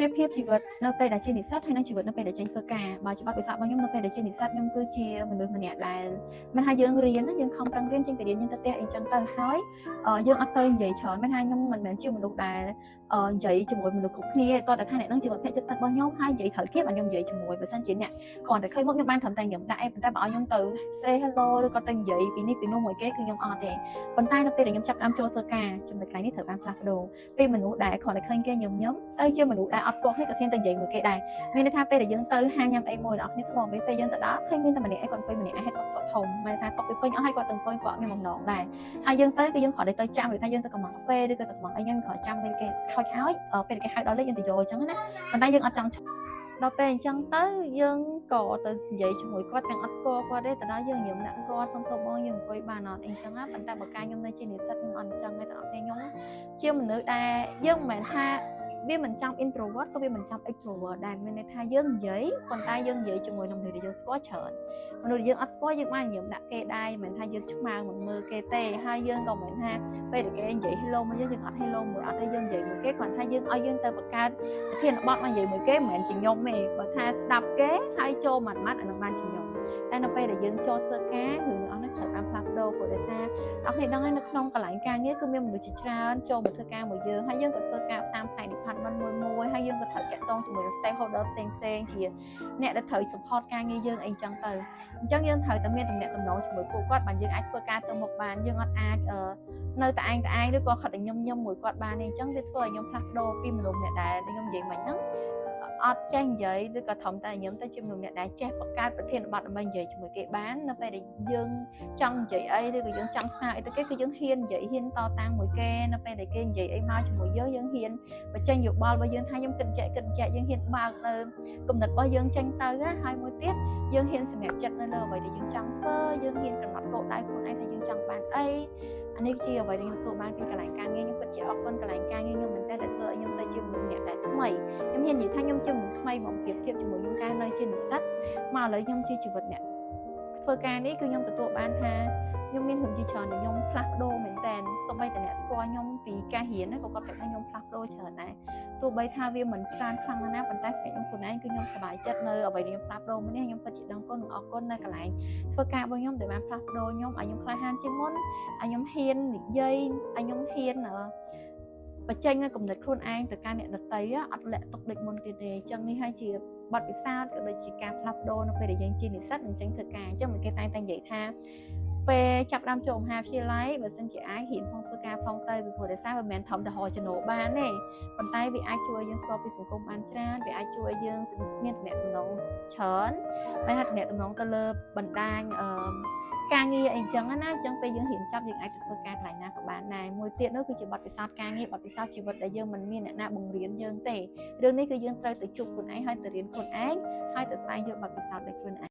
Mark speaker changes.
Speaker 1: ប្រៀបធៀបជីវិតនៅពេលដែលជានិស្សិតហើយនិងជីវិតនៅពេលដែលចេញធ្វើការបើជាបទពិសោធន៍របស់ខ្ញុំនៅពេលដែលជានិស្សិតខ្ញុំគឺជាមនុស្សម្នាក់ដែលមិនថាយើងរៀនណាយើងខំប្រឹងរៀនចេញពីរៀនយើងទៅផ្ទះអីចឹងទៅហើយយើងអត់សូវនិយាយច្រើនមិនថាខ្ញុំមិនមែនជាមនុស្សដែលនិយាយជាមួយមនុស្សគ្រប់គ្នាតោះតែថាអ្នកនឹងជាមិត្តភក្តិជិតស្និទ្ធរបស់ខ្ញុំហើយនិយាយត្រូវគេបានខ្ញុំនិយាយជាមួយបើសិនជាអ្នកគ្រាន់តែឃើញមុខខ្ញុំបានត្រឹមតែខ្ញុំដាក់អីប៉ុន្តែបើឲ្យខ្ញុំទៅ say hello ឬក៏ទៅនិយាយពីនេះពីនោះមួយគេគឺខ្ញុំអត់ទេប៉ុន្តែនៅពេលដែលខ្ញុំចាប់ផ្ដើមចូលធ្វើការចំណុចកន្លែងនេះត្រូវបានផ្លាស់ប្ដូរពីមនុស្សដែលគ្រាន់តែឃើញគេញញឹមទៅជាមនុស្សដែលអត់ស្គាល់គ្នាក៏ហ៊ានទៅនិយាយមួយគេដែរមានន័យថាពេលដែលយើងទៅហាងញ៉ាំអីមួយអ្នកនរគ្នាធ្លាប់ពេលពេលយើងទៅដល់ឃើញមានតែម្នាក់ឯងគាត់អង្គុយម្នាក់ឯងហើយគាត់គាត់ធំមានថាតុកពីពេញអស់ហើយគាត់ទៅអង្គុយគាត់មានបំណងដែរហើយយើងទៅគឺយើងគ្រាន់តែទៅចាំឬថាយើងទៅកំងកាហ្វេឬក៏ទៅកំងអីញ៉ាំគ្រាន់ចាំពេលគេហៅហើយពេលគេហៅដល់លេខយើងទៅយកអញ្ចឹងណាប៉ុន្តែយើងអត់ចង់ដល់ពេលអញ្ចឹងទៅយើងក៏ទៅនិយាយជាមួយគាត់ទាំងអត់ស្គាល់គាត់ទេទៅដល់យើងញឹមដាក់គាត់សុំទោសបងយើងអង្គុយបានអត់អីចឹងណាប៉ុន្តែបើកាលខ្ញុំនៅជានិស្សិតខ្ញុំអត់អញ្ចឹងទេទាំងអស់គ្នាខ្ញុំជាមនុស្សដែលយើងមិនមែនថាវាមិនចំ introvert ក៏វាមិនចំ extrovert ដែរមានន័យថាយើងនិយាយប៉ុន្តែយើងនិយាយជាមួយនឹងមនុស្សដែលយើងស្គាល់ច្រើនមនុស្សដែលយើងអត់ស្គាល់យើងបានញញឹមដាក់គេដែរមិនមែនថាយើងឆ្មើងមិនមើលគេទេហើយយើងក៏មិនមែនថាពេលដែលគេនិយាយ hello មកយើងយើងអត់ hello មួយអត់ទេយើងនិយាយមួយគេគ្រាន់ថាយើងឲ្យយើងទៅបង្កើតប្រធានបទមកនិយាយមួយគេមិនមែនជាខ្ញុំទេបើថាស្ដាប់គេហើយចូលម៉ាត់ម៉ាត់អានឹងបានជាខ្ញុំតែនៅពេលដែលយើងចូលធ្វើការរឿងទាំងអស់ហ្នឹងត្រូវបានផ្លាស់ប្ដូរព្រោះដោយសារអ្នកគ្នាដឹងហើយនៅក្នុងកន្លែងការងារគឺមានមនុស្សជាច្រើនចូលមកធ្វើការមួយយើងហើយយើងក៏ធ្វើការតាមផ្នែក department មួយមួយហើយយើងក៏ត្រូវតាក់ទងជាមួយនឹង stakeholder ផ្សេងផ្សេងជាអ្នកដែលត្រូវ support ការងារយើងអីចឹងទៅអញ្ចឹងយើងត្រូវតែមានទំនាក់ទំនងជាមួយពួកគាត់បានយើងអាចធ្វើការទៅមុខបានយើងអត់អាចនៅតែឯងតែឯងឬក៏ខិតតែញឹមញឹមមួយគាត់បានទេអញ្ចឹងវាធ្វើឲ្យខ្ញុំផ្លាស់ប្ដូរពីមនុស្សម្នាក់ដែលខ្ញុំនិយាយមិញហ្នឹងអត់ចេះនិយាយឬក៏ត្រឹមតែញឹមទៅជាមនុស្សម្នាក់ដែលចេះបង្កើតប្រធានបទដើម្បីនិយាយជាមួយគេបាននៅពេលដែលយើងចង់និយាយអីឬក៏យើងចង់ស្នើអីទៅគេគឺយើងហ៊ាននិយាយហ៊ានតតាំងមួយគេនៅពេលដែលគេនិយាយអីមកជាមួយយើងយើងហ៊ានបញ្ចេញយោបល់របស់យើងថាខ្ញុំគិតចេះគិតចេះយើងហ៊ានបើកនៅគំនិតរបស់យើងចេញទៅហើយមួយទៀតយើងហ៊ានសម្រេចចិត្តនៅលើអ្វីដែលយើងចង់ធ្វើយើងហ៊ានកំណត់គោលដៅខ្លួនឯងថាយើងចង់បានអីអានេះជាអ្វីដែលខ្ញុំទទួលបានពីកន្លែងការងារខ្ញុំពិតជាអរគុណកន្លែងការងារខ្ញុំមែនតើដែលធ្វើឲ្យខ្ញុំទៅជាមនុស្សម្នាក់ដែលថ្មីខ្ញុំហ៊ាននិយាយថាខ្ញុំជាមនុស្សថ្មីមកប្រៀបធៀបជាមួយខ្ញុំកាលនៅជានិស្សិតមកឥឡូវខ្ញុំជាជីវិតអ្នកធ្វើការនេះគឺខ្ញុំទទួលបានថាខ្ញុំមានរឿងជាច្រើនដែលខ្ញុំផ្លាស់ប្ដូរមែនតើសូម្បីតែអ្នកស្គាល់ខ្ញុំពីការរៀនក៏គាត់ប្រាប់ថាខ្ញុំផ្លាស់ប្ដូរច្រើនដែរទោះបីថាវាមិនច្រើនខ្លាំងណាស់ណាប៉ុន្តែសម្រាប់ខ្ញុំខ្លួនឯងគឺខ្ញុំសប្បាយចិត្តនៅអ្វីដែលខ្ញុំផ្លាស់ប្ដូរមួយនេះខ្ញុំពិតជាដឹងគុណនិងអរគុណនៅកន្លែងធ្វើការរបស់ខ្ញុំដែលបានផ្លាស់ប្ដូរខ្ញុំឲ្យខ្ញុំក្លាហានជាងមុនឲ្យខ្ញុំហ៊ាននិយាយឲ្យខ្ញុំហ៊ានបញ្ចេញនៅគំនិតខ្លួនឯងទៅកាន់អ្នកដទៃអត់លាក់ទុកដូចមុនទៀតទេអញ្ចឹងនេះហើយជាបទពិសោធន៍ក៏ដូចជាការផ្លាស់ប្ដូរនៅពេលដែលយើងជានិស្សិតនិងចេញធ្វើការអញ្ចឹងមិនគេតែងតែនិយាយថាពេលចាប់ដើមចូលមហាវិទ្យាល័យបើសិនជាអាចរៀនផងធ្វើការផងទៅពីព្រោះដោយសារវាមិនមែនត្រឹមតែរកចំណូលបានទេប៉ុន្តែវាអាចជួយឲ្យយើងស្គាល់ពីសង្គមបានច្រើនវាអាចជួយឲ្យយើងមានទំនាក់ទំនងច្រើនហើយថាទំនាក់ទំនងទៅលើបណ្ដាញអឺការងារអីចឹងណាអញ្ចឹងពេលយើងរៀនចប់យើងអាចទៅធ្វើការកន្លែងណាក៏បានដែរមួយទៀតនោះគឺជាបទពិសោធន៍ការងារបទពិសោធន៍ជីវិតដែលយើងមិនមានអ្នកណាបង្រៀនយើងទេរឿងនេះគឺយើងត្រូវទៅជួបខ្លួនឯងហើយទៅរៀនខ្លួនឯងហើយទៅស្វែងយល់បទពិសោធន៍ដោយខ្លួនឯង។